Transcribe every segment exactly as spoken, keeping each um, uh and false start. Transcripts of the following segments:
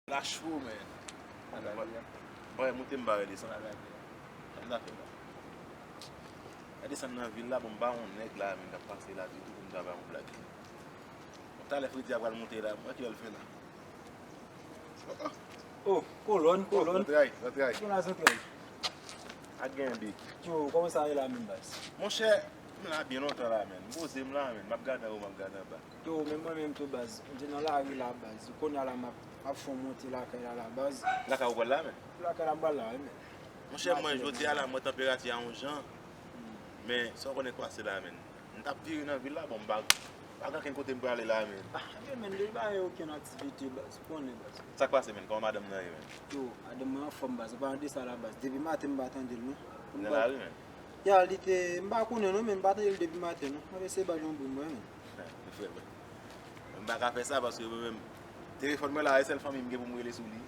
Lach ou, men. Bagay la. Wè, moute m ba yo desann. Bagay la. Gade zafè la. Gade desann nan vil la, bon, m pa yon nèg la, men k ap pase la ditou pou m ta ba yon blag. Bon, talè Fredi a pral monte la, m wè ki l fè la. Oh, oh. Oh, kolòn, kolòn. Zantray, zantray. Gen la zantray. Ak gen bik. Yo, kòman sa ye la menm baz? Monchè, m la byen lontan la, men. M poze m la, men. M ap gade anwo, m ap gade anba. Yo, men mwen menm tou baz. M te nan lari la baz. Kounye a la m ap, m ap fè yon monte lakay la la baz. Lakay ou pral la, men? Lakay la m pral la, wi, men. Monchè, mwen, jodi a la, mwen tanperati a yon jan. Hmm. Men, sa w konnen k pase la, men. M t ap vire nan vil la, bon, m pa, pa gen ankenn kote m prale la, men. Ah, men, men, li pa gen okenn aktivite, baz. Ou konnen, baz. Sa k pase, men? Kòman madanm nan ye, men? Yo, madanm mwen anfòm, baz. An palan de sa la, baz. Depi maten, m pa tande l, non. Li nan lari, men? Ya, li te, m pa konnen, non, men m pa tande l depi maten, non. M ap eseye ba l yon bri mwen, men. Frè mwen. M pa ka fè sa paske mwen menm, telefòn mwen la, e sèl fanmi m gen pou m rele sou li.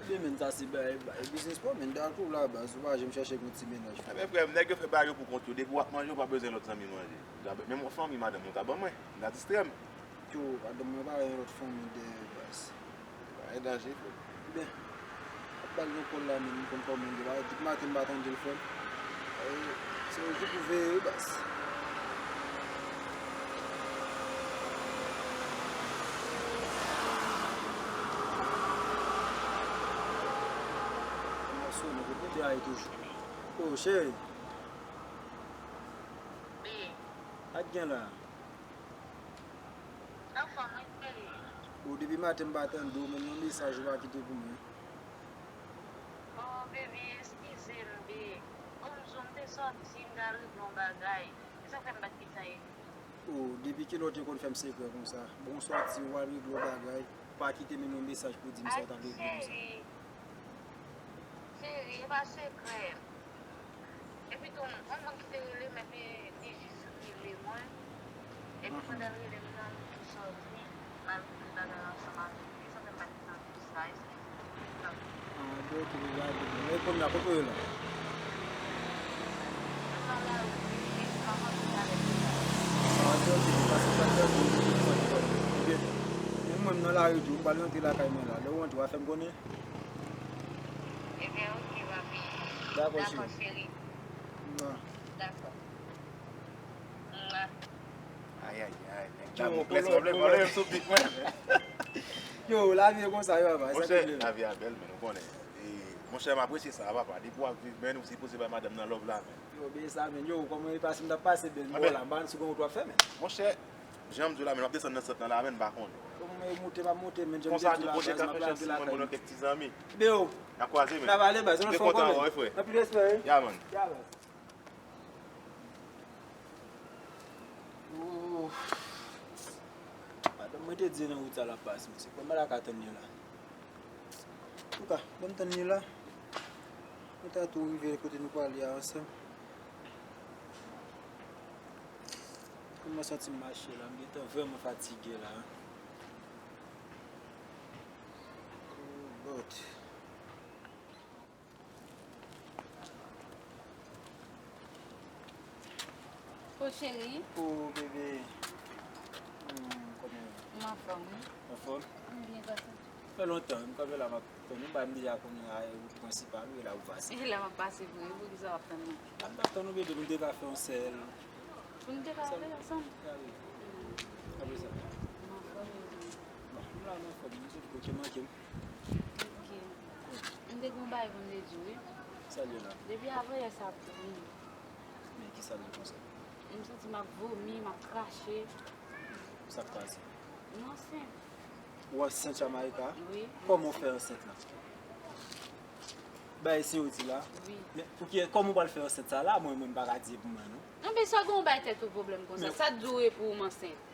Ebyen, men, sa se bay, bay biznis pa w, men, dat ou la, baz, ou pa janm chèche gen yon ti mennaj. Ebyen, frè m, nèg yo fè bagay yo pou kont yo. Depi w ap manje, ou pa bezwen lòt zanmi manje. Menm yon fanmi madanm ou ta ban mwen, m ta distrè m. Yo, madanm mwen pa gen lòt fanmi dèyè, baz. Bagay danje, frè. Ebyen, ap ba l yon kòl la, men, m konn kòman l ye. Bagay, depi maten m pa tande l, frè m. Bagay, se ou ki pou veye, wi, baz. M ap sonnen, kote w te ale toujou? Oh, cheri. Wi. Sa k gen la? Anfòm, wi, cheri. Bon, depi maten m pa tande w, menm yon mesaj ou pa kite pou mwen. Oh, baby, eskize m, babe. Bon, m di w m te sòti, m t al regle yon bagay. Se sa k fè m pa t gen tan ekri w. Oh, depi kilè w te konn fè m sekrè konsa? Bon, w sòti, w al regle yon bagay, w pa kite menm yon mesaj pou w di m sa w t ap regle konsa. Cheri, cheri, e pa sekrè. Epi tou, yon moun ki te rele m, epi li jis rele mwen. Epi pandan l rele m nan, m tou sòti, m al regle bagay ansanm avèk li. Sa fè m pa t gen tan di w sa, eskize m. Ah, bon, ok, deja, deja. Men kounye a, kote w ye la? M nan lari, wi, m ap antre avèk li la. Ah, ok, ok, pase, pase, pase. Ebyen, men mwen, m nan lari tou, m pral rantre lakay mwen la. Lè w rantre, w a fè m konnen. Ebyen, ok, papi. Dakò, cheri. Dakò, cheri. Mwa. Dakò. Mwa. Ay, ay, ay, nèg la, yo, bon, plis pwoblèm, pwoblèm sou bit mwen. Yo, lavi e konsa, wi, papa, e sa ki vle. Monchè, lavi a bèl, men ou konnen. E, monchè, m apresye sa, papa. Depi w ap viv, men ou sipoze bay madanm nan love la, men. Yo, ben sa, men. Yo, kòman e pase, m t ap pase, ben, bò la, m pa konn si gon wout w ap fè, men. Monchè, jan m di w la, men, m ap desann nan sant lan la, men, m pa konnen. Kòman e moute, m ap moute, men, jan m te di w la, baz, m ap lage lakay mwen. Mwen, mwen, kèk ti zanmi. Beo. N a kwaze, men. N a pale, baz, nou fè yon kòmè. Anpil respè, wi. Ya, man. Ya, baz. Ooh. Madanm mwen te di nan wout sa l ap pase, mesye. Kòman l a ka tann li la? Antouka, ban m tann li la. Nou ta tou rive kote nou prale a ansanm. Kòman w santi m mache la? M gentan vrèman fatige la. Oh, Lord. O cheri. O bebe. Hmm, kòman w ye? M anfòm, wi. Anfòm? M byen, pase. Fè lontan, m kanpe la, m ap tann ou, ba m deja konnen a, e wout prensipal, wi, e la ou pase. E la m ap pase vre, wi, poukisa w ap tann mwen? A, m t ap tann ou, bebe, nou te ka fè yon sèl. Pou nou te ka ale ansanm? Gade. Apre sa. M anfòm, wi. Bon, m la, m anfòm, m sot kote manke m. Ok. M te gen yon bagay pou m te di w, wi. Sa l ye la? Depi avanyè sa ap vini. Men ki sa l ye konsa? M santi m ap vomi, m ap krache. Sa k pase? M ansent. Ou ansent, Jamaika? Wi. Kòman w fè ansent la? Bagay se ou di la? Wi. Men pou ki, kòman w pral fè ansent sa la? Mwen, mwen, m pa ka di e pou mwen, non. Anben, sa gen yon bay tèt ou pwoblèm konsa? Sa t di w e pou ou m ansent?